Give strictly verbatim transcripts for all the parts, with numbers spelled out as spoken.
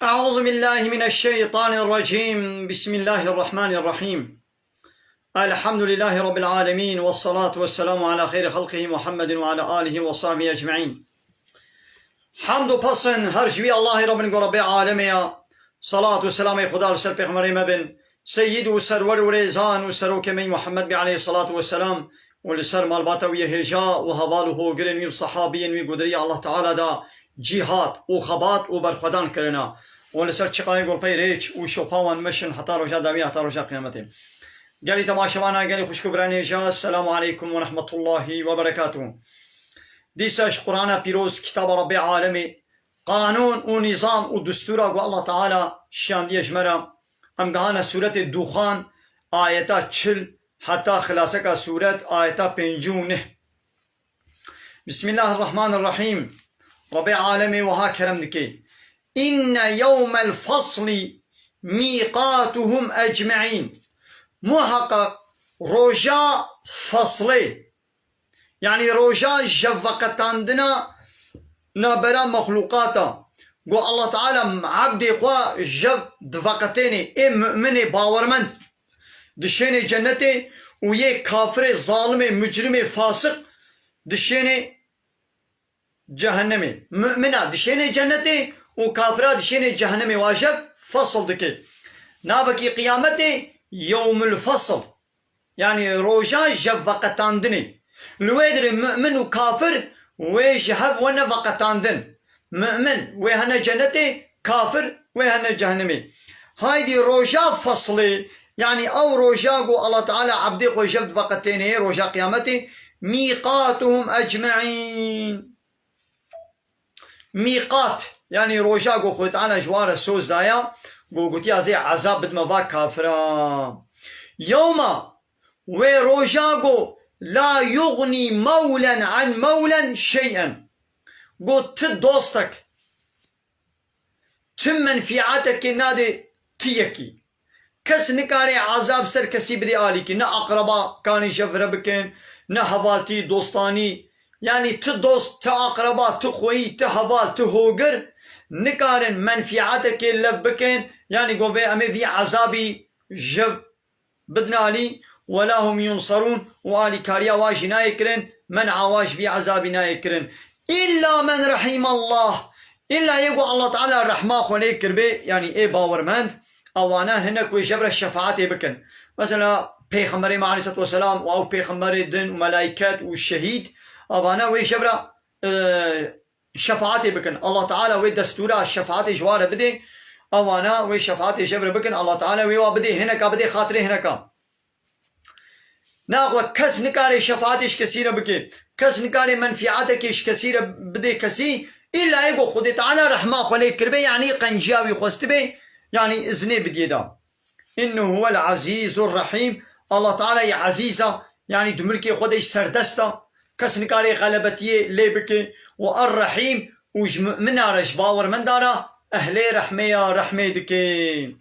أعوذ بالله من الشيطان الرجيم. بسم الله الرحمن الرحيم. الحمد لله رب العالمين، والصلاة والسلام على خير خلقه محمد وعلى آله وصحبه أجمعين. Hamd û pesn her ji wî Allahê re bin ku Rebbê alemê ya. Salat û selamê Xuda li ser pêxemberê me bin. Seyyid û serwer û rêzan û serokê me Muhammed bî aleyhissalatu vesselam û li ser malbata wî yê hêja û heval û hogirên wî û sehabiyên wî ku di rêya Allah Teala da cîhad û xebat û berxwedan kirina û li ser çiqayê ku pey rêç û şopa wan meşin heta roja dawî, heta roja qiyametê. Gelî temaşevana, gelî xwişk û birayên hêja, Selamu aleykum ve rahmetullahi ve berekatuhu. Dîsa ji Qur'ana Pîroz, kitaba Rebbê alemê, qanûn û nîzam û distûra ku Allah Teala şiyandiye ji me re, em gehane sûretê Dûxan, ayeta çil, heta xilaseka sûret, ayeta pêncî û neh. Bismillahirrahmanirrahîm. Rebbê alemê wiha kerem dike: "Inne yewmel fasli mîqatuhum ecmeîn." Muheqeq roja feslê, yanî roja jeveqetandina nabera mexlûqata, ku Allah Teala ebdê xwe jev diveqetênê, ê mu'minê bawermend dişênê cennetê û yê kafirê, zalimê, mucrimê, fasiq dişênê cehennemê. Mu'mina dişênê cennetê û kafira dişênê cehennemê. Wa jev fesl dike. Navekî qiyametê yewmul fesl. Yanî roja jeveqetandinê. Li wê dirê mu'min û kafir wê ji hev wene veqetandin. Mu'min wê hene cennetê, kafir wê hene cehennemê. Haydî roja feslê, yanî ew roja ku Allah Teala ebdê xwe jev diveqetênê, roja qiyametê, mîqatuhum ecmeîn. Mîqat, yanî roja ku Xwedê Teala ji wan re soz daya, ku gotiya zê ezab bidime va kafira. Yewma, wê roja ku la yuxnî mewlen an mewlen şey'en. Ku ti dostek, ti menfîatekê nadê ti yekî. Kes nikare ezab ser kesî bidê alîkî. Ne aqreba kanî jev re bikin, ne hevaltî, dostanî. Yanî ti dost, ti aqreba, ti xweyî, ti heval, ti hogir nikarin menfîatekê lev bikin. Yanî go vê em ê vî ezabî jev bidin alî, "Wela hum yunsarûn", û alîkariya wa jî nayê kirin, men'a wa ji vî ezabî nayê kirin. Îlla men rehîmallah. Îlla yê ku Allah Teala rehma xwe lê kiribê, yanî ê bawermend, ewana hinek wê jev re şefaetê bikin. Mesela Pêxemberê me aleyhisselatu vesselam û ew pêxemberê din û melaiket û şehîd, ewana wê jev re, e, şefaetê bikin. Allah Teala wê destûra şefaetê ji wan re bidê. Ewana wê şefaetê jev re bikin. Allah Teala wê wa bidê hineka, bidê xatirê hineka. Naxwe kes nikare şefaetê ji kesî re bike. Kes nikare menfîatekê ji kesî re bidê kesî. Îlla ê ku Xwedê Teala rehma xwe lê kiribe, yanî qenciya wî xwestibe, yanî iznê bidiyê da. Innehu huwel azîzur rehîm. Allah Teala yê ezîz a, yanî di milkê xwe de jî serdest a. Kes nikare xelebetiyê lê bike. Û er-Rehîm, û ji mu'mina re, ji bawermenda re ehlê rehmê ya, rehmê dike.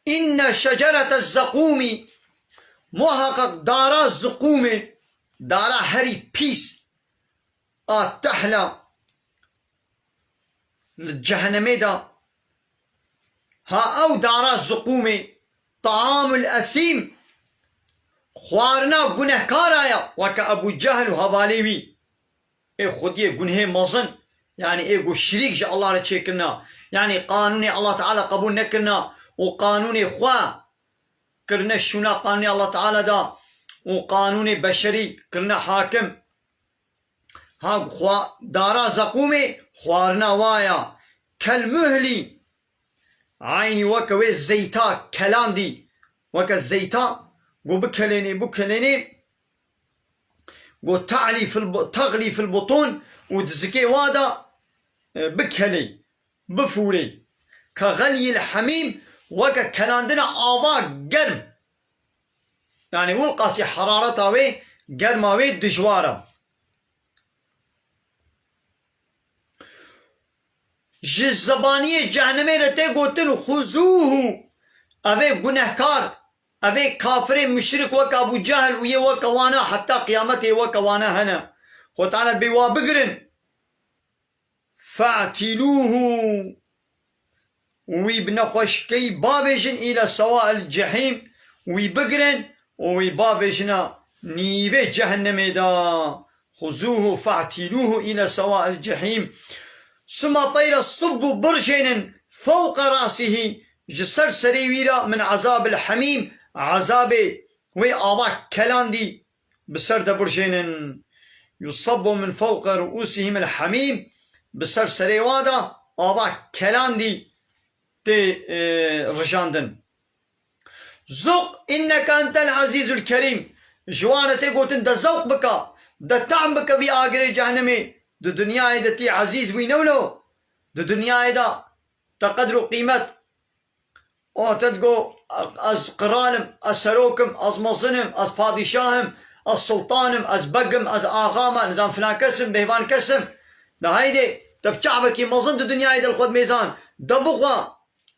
Înne şecerete zeqûmî, muheqeq dara ziqûmê, dara herî pîs a tehla li cehennemê de, ha ew dara ziqûmê, taamul esîm, xwarina gunehkara ya, weke Ebû Cehl û hevalê wî. Ê xwediyê gunhê mezin, yanî ê ku şirîk ji Allah re çêkirina, yanî qanûnê Allah Teala qebûl nekirina û qanûnê xwe kirine şûna qanûnê Allah Teala da û qanûnê beşerî kirine hakim. Ha xwa-, dara zeqûmê xwarina wa ya. Kel muhlî, eynî weke wê zeyta kelandî, weke zeyta, ku bikelênê, bikelênê, ku ta'lî fil bu-, teğlî fil butûn, û di zikê wa de, e, bikelê, bifûrê. Ke xelyîl hemîm, weke kelandina ava germ. Yanî wilqasî herareta wê, germa wê dijwar e. Ji zebaniyê cehennemê re tê gotin, "Xuzûhu." Ev ê gunehkar, ev ê kafirê muşrik wek Ebû Cehil û yê weke wana heta qiyametê weke wana hene. Xwe Teala dibê wa bigirin. "Fe'tilûhu." Wî bi nexweşikeyî bavêjin, île sewail cehîm, wî bigirin û wî bavêjina nîvê cehennemê de. Xuzûhu fe'tilûhu île sewail cehîm. Suma peyre subbu birjênin fewqe rasihî, ji ser serê wî re min ezabil hemîm, ezabê wê ava kelandî bi ser de birjênin. Yusabbu min fewqi ru'usihim el hamîm, bi ser serê wa de ava kelandî tê, e, rijandin. Zuq inneke entel azîzul kerîm. Ji wan re tê gotin, de zewq bike, de tehm bike vî agirê cehennemê. Di dinyayê de tî ezîz bûyî ne wilo. Di dinyayê de te qedr û qîmet O te digo, ez qral im, ez serok im, ez mezin im, ez padîşah im, ez sultan im, ez beg im, ez axa me, nizam filan kes im, bêhvan kes im. De heydê, te bi çavekî mezin di dinyayê de li xwe dimêzan. De bixwe,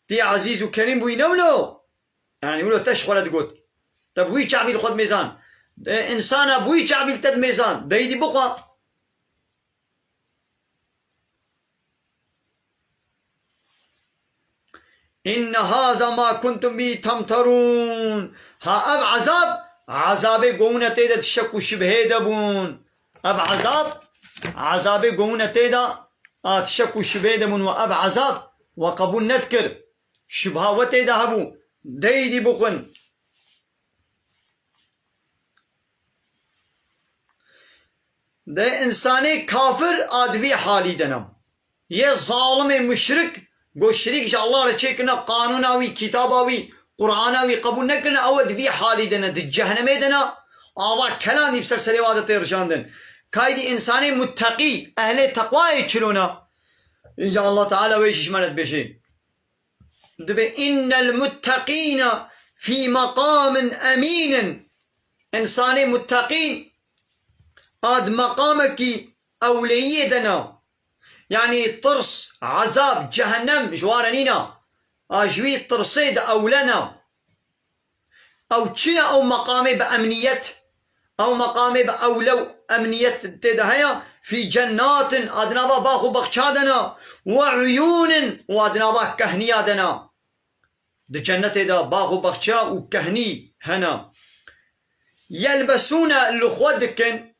tê ezîz û kerîm bûyî ne wilo? Yanî wilo te ji xwe re digot. Te bi wî çavî li xwe dimêzan. E, însana bi wî çavî li te dimêzan. De heydî bixwe. Inne haza ma kuntum bî temterûn. Ha ev ezab, ezabê ku hûn e tê de di şek û şibhê de bûn. Ev ezab, ezabê ku hûn e tê de, a di şek û şibhê de bûn we ev ezab we qebûl nedikir. Şibha we tê de hebû. Deydî bixwin. De însanê kafir a di vî halî de ne. Yê zalimê muşrik, go şirîk ji Allah re çêkirine, qanûna wî, kitaba wî, Qur'ana wî qebûl nekirine, ew ê di vî halî de ne, di cehnemê de ne, ava kelandî bi ser serê wa de tê rijandin. Kaydî însanê mutteqî, ehlê teqwayê çilo ne? Ya Allah Teala wê jî ji me re dibêje. Dibê, "Innel mutteqîne fî meqamin emînin." Însanê mutteqîn a di meqamekî ewleyiyê de ne. Yanî tirs, ezab, cehennem ji wan re nîne. A ji wî tirsê di ewle ne. Ew çi ye ew meqamê bi emniyet? Ew meqamê bi ewle û emniyet tê de heye? Fî cennatin, a di nava bax û baxça de ne. We uyûnin, û a di nava kehniya de ne. Di cennetê de bax û baxça û kehnî hene. Yelbesûne, li xwe dikin,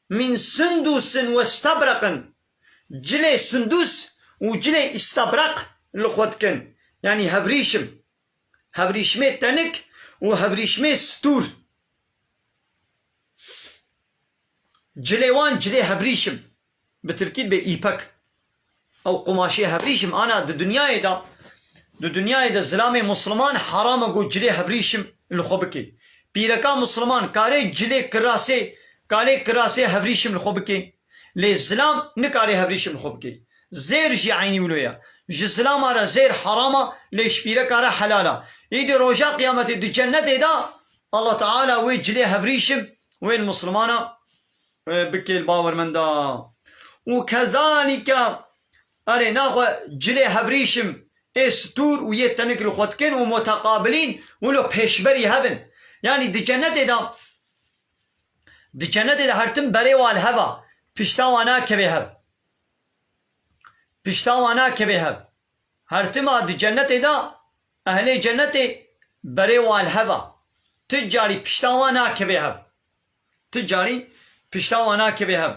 min sundusin we stebreqin. Cilê sundus û cilê îstebreq li xwe dikin. Yanî hevrîşim. Hevrîşmê tenik û hevrîşmê stûr. Cilê wan cilê hevrîşim. Bi tirkî dibê îpek. Ew qumaşê hevrîşim ana di dinyayê de, di dinyayê de zilamê musliman heram e ku cilê hevrîşim li xwe bike. Pîreka musliman kare cilê kirasê, kare kirasê hevrîşim li xwe bike. Lê zilam nikare hevrîşim li xwe bike. Zêr jî eynî wilo ye. Ji zilama re zêr heram e, lê ji pîreka re helal e. Îdî roja qiyametê di cennetê de Allah Teala wê cilê hevrîşim wê li muslimana, e, bike li bawermenda. Û kezalike, erê naxwe cilê hevrîşim ê stûr û yê tenik li xwe dikin û muteqabilin wilo pêşberî hev in. Yanî di cennetê de Di cennetê de her tim berê wa li hev a, pişta wa nakeve hev. Pişta wa nakeve hev. Her tim a di cennetê de, ehlê cennetê berê wa li hev a. Ti carî pişta wa nakeve hev. Ti carî pişta wa nakeve hev.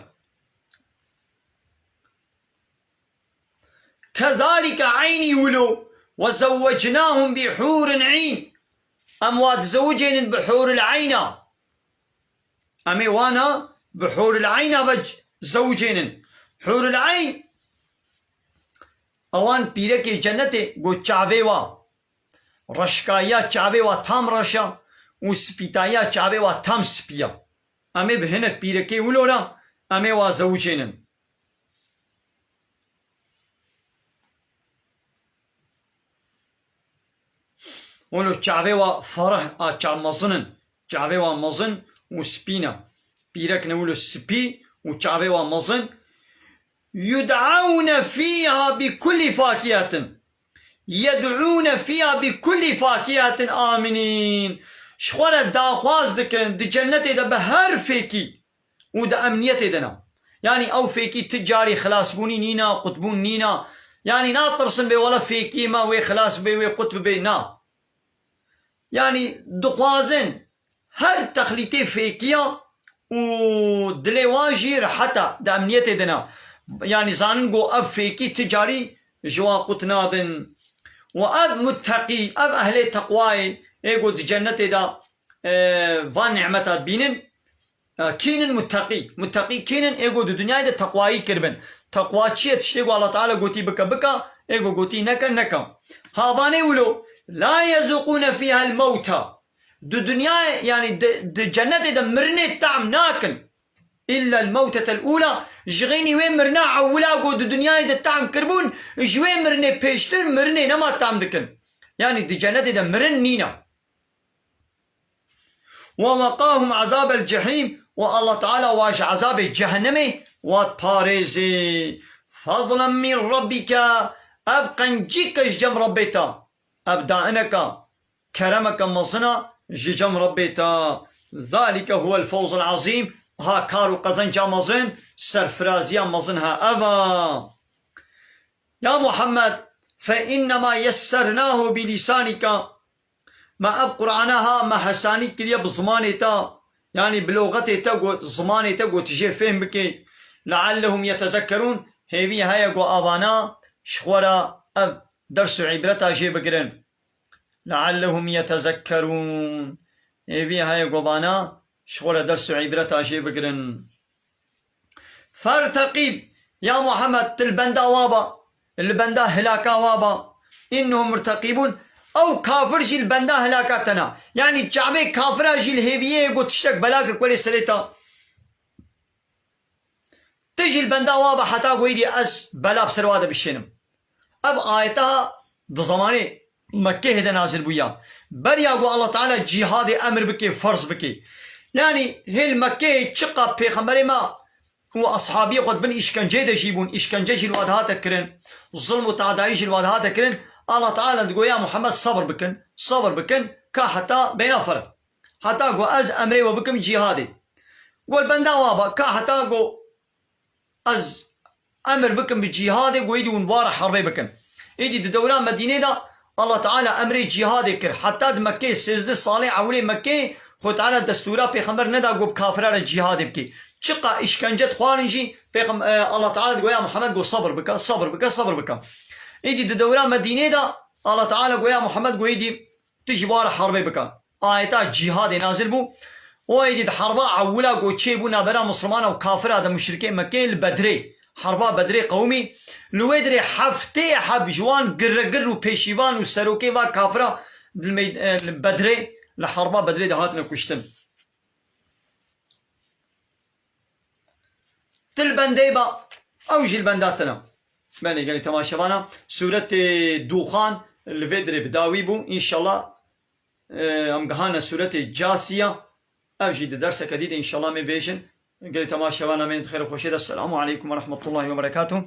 Kezalike eynî wilo, we zewwecnahum bi hûrin în. Em wa dizewicênin bi hûril eyna. Em ê wana bi hûril eyna ve zewicênin. Hûril eyn, ewan pîrekê cennetê got çavê wa. Reşkayiya çavê wa tam reş e û spîtayiya çavê wa tam spî ye. Em ê bi hinek pîrekê wilo re em ê wa zewicênin. Wilo çavê wa fereh a, çav mezin in. Çavê wa mezin û spî ne. Pîrek ne wilo spî û çavê wa mezin. يدعون فيها بكل فاكهة. يدعون فيها بكل فاكهة آمنين. Ji xwe re daxwaz dikin, di cennetê de bi her fêkî û di emniyetê de ne. Yanî ew fêkî ti carî xilasbûnî nîna, qutbûn nîna. Yanî natirsin bê wele fêkî me wê xilas bê, wê qutb bê, na. Yanî dixwazin her texlîtê fêkiya û dilê wan jî reheta di emniyetê de ne. Yanî zanin ku ev fêkî ti carî ji wan qut nabin. Û ev mutteqî, ev ehlê teqwayê, ê ku di cennetê de, e, van nîmeta dibînin, e, kînin mutteqî. Mutteqî kînin? Ê ku di dinyayê de teqwayî kiribin. Teqwa çi ye? Tiştê ku Allah Teala gotî bike, bike, ê ku gotî neke, neke. Havanê wilo, la yezûqûne fîhel mewta. Di dinyayê, yanî di, di cennetê de mirinê tam nakin. Îlla el mewtetel ûla, ji xênî wê mirina ewila ku di dinyayê de tam kiribûn, ji wê mirinê pêştir mirinê nema tam dikin. Yanî di cennetê de mirin nîne. Ve weqahum azabel cehîm, û Allah Teala wa ji azabê cehennemê wa parêzê. Fazlen min rabbike, ev qencîk e ji cem Rabbê te. Ev daineke, keremeke mezin e ji cem Rabbê te. Zalike huwel fewzul azîm, ha kar û qezenca mezin, serfiraziya mezin ha ev e. Ya Muhammed, fe innema yessernahu bi lisanike. Me ev Qur'ana ha me hesanî kiriye bi zimanê te. Yanî bi loxetê te got, zimanê te got jê fêhm bikê. Leallehum yetezekkerûn. Hêvî heye ku avana ji xwe re ev ders û îbreta jê bigirin. Leallehum yetezekkerûn. Hêvî heye ku vana ji xwe re ders û îbreta jê bigirin. Ferteqîb, ya Muhammed, tu li benda wa ba, li benda hilaka wa ba. Innehum murteqîbûn, ew kafir jî li benda hilaka te ne. Yanî çavê kafira jî li hêviyê ye ku tiştek belakek were serê te. Tu jî li benda wa be heta ku êdî ez bela bi ser wa de bişênim. Ev ayeta di zemanê Mekkehê de nazil bûya. Beriya ku Allah Teala cîhadê emir bike, ferz bike. Yanî hê li Mekkehê çiqa pêxemberê me û eshabiyê xwe di bin îşkenceyê de jî bûn, îşkence jî li wa dihate kirin, zilm û tadayî jî li wa dihate kirin, Allah Teala digo ya Muhammed sebir bikin, sebir bikin, ka heta bêna ferq. Heta ku ez emrê we bikim cîhadê. Got benda wa ba, ka heta ku ez emir bikim bi cîhadê, ku êdî hûn wara herbê bikin. Êdî di dewra Medînê de Allah Teala emrê cîhadê kir. Heta di Mekkê, sêzdeh salê ewilê Mekkê, Xwe Teala destûra pêxember neda ku bi kafira re cîhadê bike. Çiqa îşkence dixwarin jî, pêxem-, e, Allah Teala digo ya Muhammed ku sabir bike, sabir bike, sabir bike. Êdî di dewra Medînê de Allah Teala go ya Muhammed ku êdî tu jî wara herbê bike. Ayeta cîhadê nazil bû. O êdî di herba ewila ku çêbû navbera Mislimana û kafira de muşrikê Mekkê li Bedrê. Herba Bedrê qewimî. Li wê dirê heftê heb ji wan giregir û pêşîvan û serokê va kafira di mey-, e, li Bedrê, li herba Bedrê de hatine kuştin. Tu li bendê ba, ew jî li benda te ne. Belê gelî temaşevana, sûretê Dûxan li vê dirê bi dawî bû. Înşallah, e, em gihane sûretê Casiya. Ev jî di derseke dî de înşallah em ê bêjin. Gelî temaşevana me yên di xêr û xweşê de. Selamu aleykum ve rahmetullahi ve berekatuh.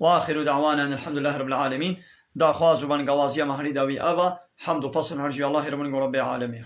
Ve axiru da'wana enelhamdülillahi rabbil alemin. Daxwaz û bengawaziya me herî dawî ev e. Hemd û pesn her jî Allahê re bin go Rabbê alemê.